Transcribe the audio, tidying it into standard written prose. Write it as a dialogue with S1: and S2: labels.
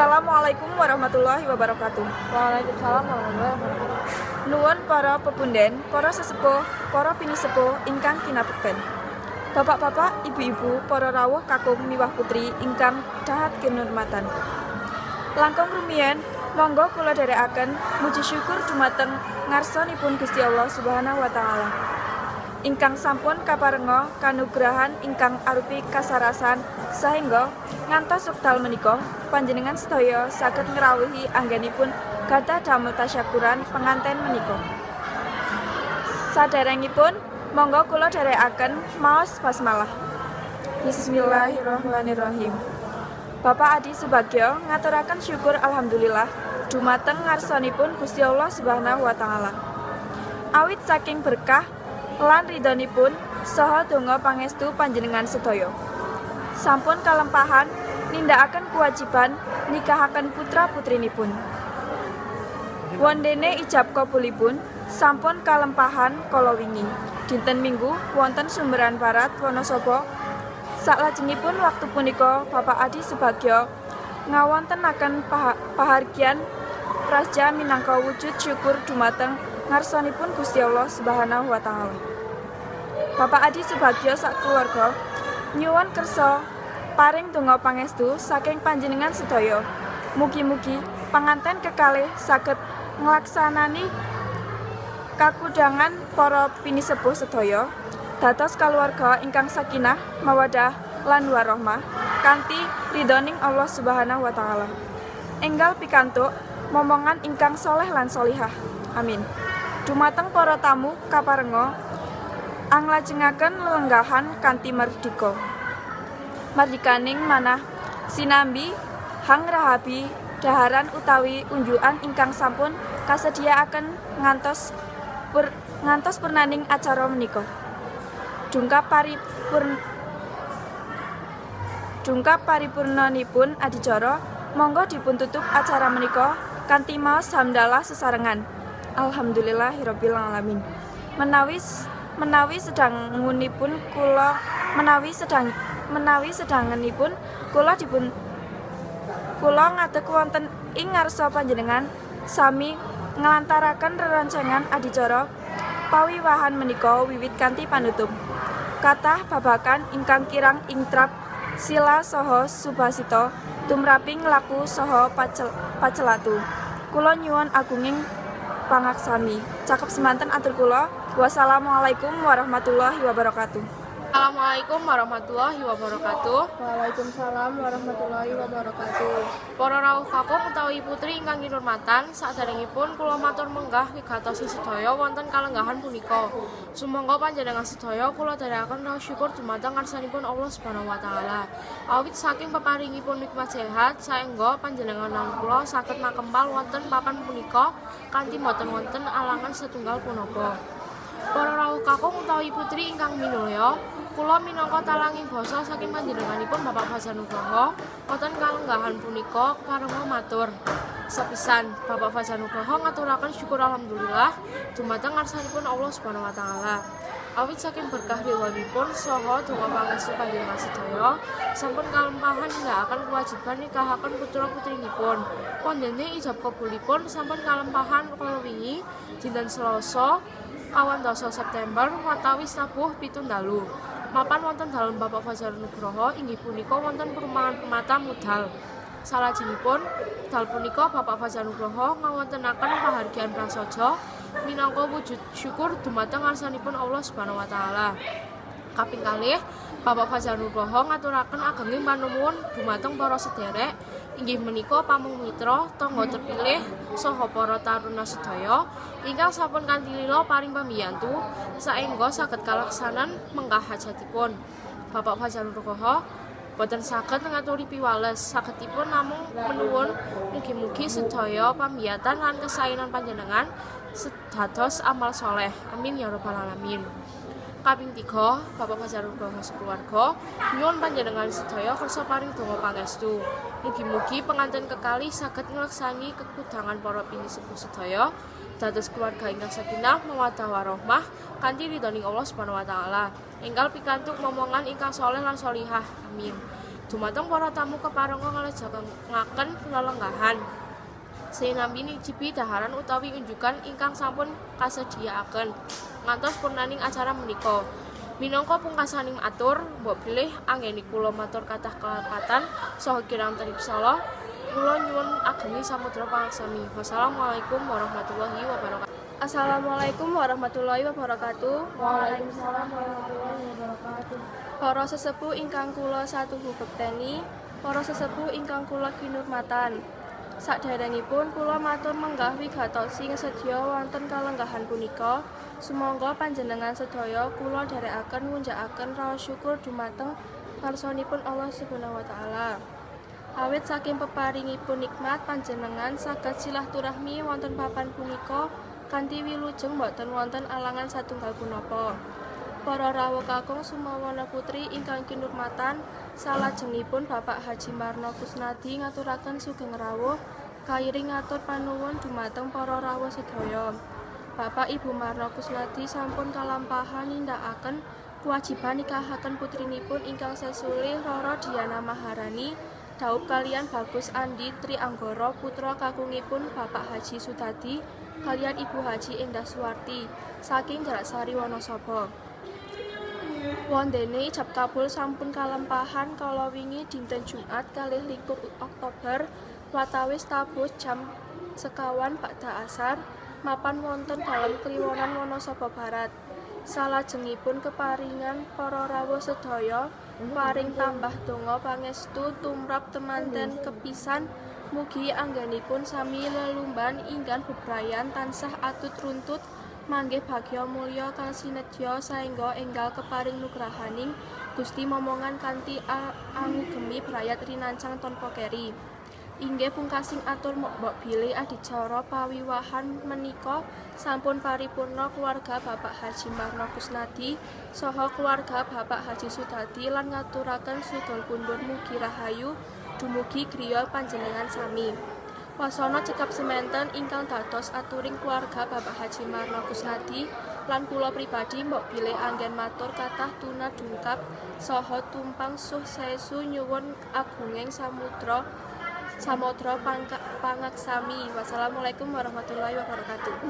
S1: Assalamualaikum warahmatullahi wabarakatuh.
S2: Waalaikumsalam warahmatullahi wabarakatuh.
S1: Nuwun para pepunden, para sesepuh, para pinisepuh ingkang kinabekten. Bapak-bapak, ibu-ibu, para rawuh kakung miwah putri ingkang dahat kinurmatan. Langkung rumiyin, monggo kula dherekaken muji syukur dumateng ngarsanipun Gusti Allah Subhanahu wa taala, ingkang sampun kaparenga kanugrahan ingkang arupi kasarasan sahingga ngantos wekdal menika panjenengan sedaya saged ngrawuhi anggenipun gadah damel tasyakuran penganten menika. Saderengipun, monggo kula dherekaken maos basmalah. Bismillahirrahmanirrahim. Bapak Adi Subagyo ngaturaken syukur alhamdulillah dumateng ngarsanipun Gusti Allah Subhanahu wa taala, awit saking berkah lan ridhonipun saha donga pangestu panjenengan sedaya, sampun kalempahan nindakaken kewajiban nikahaken putra putrinipun. Wondene ijab kabulipun sampun kalempahan kala wingi dinten Minggu wonten Sumberan Barat, Wonosobo. Saklajengipun waktu punika Bapak Adi Subagyo ngawontenaken pahargyan praja minangka wujud syukur dumateng ngarsanipun Gusti Allah Subhanahu wa taala. Bapak Adi Subagyo sakeluarga nyuwun kersa paring donga pangestu saking panjenengan sedaya. Mugi-mugi panganten kekalih saged nglaksanani kakudangan para pinisepuh sedaya dados kaluwarga ingkang sakinah, mawadah lan warahmah kanthi ridhoning Allah Subhanahu wa taala. Enggal pikantuk momongan ingkang soleh lan solihah. Amin. Dumateng para tamu kaparenga anglajengaken lelenggahan kanthi mardika. Mardikaning manah sinambi hangrahabi dhaharan utawi unjukan ingkang sampun kasedhiyakaken ngantos purnaning acara menika. Dungkap paripurnanipun adicara, monggo dipun tutup acara menika kanthi maos hamdalah sesarengan. Alhamdulillahirabbil alamin. Menawi menawi sedangunipun kula menawi sedang menawi sedangunipun kula dipun kula ngadeg wonten ing ngarsa panjenengan sami nglantaraken rerencangan adicara pawiwahan menika wiwit kanthi panutup. Kathah babagan ingkang kirang intrap sila saha subasita tumraping laku saha pacelatu. Kula nyuwun agunging pangaksami. Cakep semanten atur kula. Wassalamualaikum warahmatullahi wabarakatuh.
S2: Assalamualaikum warahmatullahi wabarakatuh.
S3: Waalaikumsalam warahmatullahi wabarakatuh.
S2: Para rawuh kakung utawi putri ingkang kinurmatan, saderengipun kula matur menggah wigatosi sedaya wonten kalenggahan punika. Sumangga panjenengan sedaya kula dherekaken raos syukur dumateng ngarsanipun Allah Subhanahu wa taala. Awit saking peparingipun nikmat sehat saengga panjenengan lan kula saged makempal wonten papan punika kanthi boten wonten alangan setunggal punapa. Para rawuh kakung utawi putri ingkang minulya, kula minangka talanging basa saking panjenenganipun Bapak Fajar Nugroho wonten kalenggahan punika keparenga matur. Sepisan, Bapak Fajar Nugroho ngaturaken syukur alhamdulillah dumateng ngarsanipun Allah Subhanahu wa taala. Awit saking berkah ridhonipun saha donga pangestu panjenengan sedaya sampun kalempahan nindakaken kewajiban nikahaken putra putrinipun. Wondene ijab kabulipun sampun kalempahan kala wingi dinten Selasa 24 September watawis tabuh 7 dalu. Mapan wonten dalem Bapak Fajar Nugroho inggih punika wonten Perumahan Permata Mudal. Salajengipun dal punika Bapak Fajar Nugroho ngawontenaken pahargyan prasaja minangka wujud syukur dumateng ngarsanipun Allah Subhanahu wa taala. Kaping kalih, Bapak Fajar Nugroho ngaturaken agenging panuwun dumateng para sederek inggih menika pamong mitra, tangga terpilih saha para taruna sedaya ingkang sampun kanthi lila paring pambiyantu saengga saged kalaksanan menggah hajatipun. Bapak Fajar Nugroho boten saged ngaturi piwales, sagedipun namung menuwun mugi-mugi sedaya pambiyatan lan kesaenan panjenengan dados amal soleh. Amin ya rabbal alamin. Kaping 3, Bapak Fajar Nugroho sekeluarga nyuwun panjenengan sedaya kersa paring donga pangestu. Mugi-mugi pengantin kekalih saged nglaksani kekudangan para pinisepuh sedaya dados keluarga ingkang sakinah mawaddah warahmah kanthi ridhoning Allah Subhanahu wa taala. Enggal pikantuk momongan ingkang soleh lan solihah. Amin. Dumateng para tamu keparengga nglajengaken lelenggahan sinambi nyicipi dhaharan utawi unjukan ingkang sampun kasedhiyakaken ngantos purnaning acara menika. Minangka pungkasaning atur, mbok bilih anggeni kula matur kathah kalepatan saha kirang tripsala, kula nyuwun agemi samudra pangaksami. Wassalamualaikum warahmatullahi wabarakatuh.
S3: Assalamualaikum warahmatullahi wabarakatuh.
S2: Waalaikumsalam warahmatullahi wabarakatuh.
S3: Para sesepuh ingkang kula satuhu bekteni, para sesepuh ingkang kula kinurmatan. Saderengipun kula matur menggah wigatosi sedya wonten kalenggahan punika. Sumangga panjenengan sedaya kula dherekaken ngunjakaken raos syukur dumateng ngarsanipun Allah Subhanahu wa taala. Awit saking peparingipun nikmat panjenengan saged silaturahmi wonten papan punika kanthi wilujeng boten wonten alangan satunggal punapa. Para rawuh kakung sumawana putri ingkang kinurmatan, salajengipun Bapak Haji Marno Kusnadi ngaturaken sugeng rawuh kairing ngatur panuwun dumateng para rawuh sedaya. Bapak Ibu Marno Kusnadi sampun kalampahan nindakaken kewajiban nikahaken putrinipun ingkang sesulih Roro Diana Maharani dhaup kaliyan Bagus Andi Tri Anggara, putra kakungipun Bapak Haji Sudadi kaliyan Ibu Haji Endah Suwarti saking Jaraksari, Wanasaba. Wondene ijab kabul sampun kalampahan kala wingi dinten Jumat 22 Oktober watawis tabuh jam 4.15 asar mapan wonten Dalem Kliwonan, Wanasaba Barat. Salajengipun keparingan para rawuh sedaya paring tambah donga pangestu tumrap temanten kepisan, mugi anggenipun sami lelumban inggan bebrayan, tansah atut runtut manggih bagya mulya kang sinedya saengga enggal keparing nugrahaning Gusti momongan kanthi angugemi brayat rinancang tanpa keri. Inggih pungkasing atur, mbok bilih adicara pawiwahan menika sampun paripurna. Keluarga Bapak Haji Marno Kusnadi saha keluarga Bapak Haji Sudadi lan ngaturaken sugeng kundur, mugi rahayu dumugi griya panjenengan sami. Wasana cekap sementen ingkang dados aturing keluarga Bapak Haji Marno Kusnadi lan kula pribadi, mbok bilih anggen matur kathah tuna dungkap saha tumpang suh saestu nyuwun agunging samudra samodra pangaksami. Wassalamualaikum warahmatullahi wabarakatuh.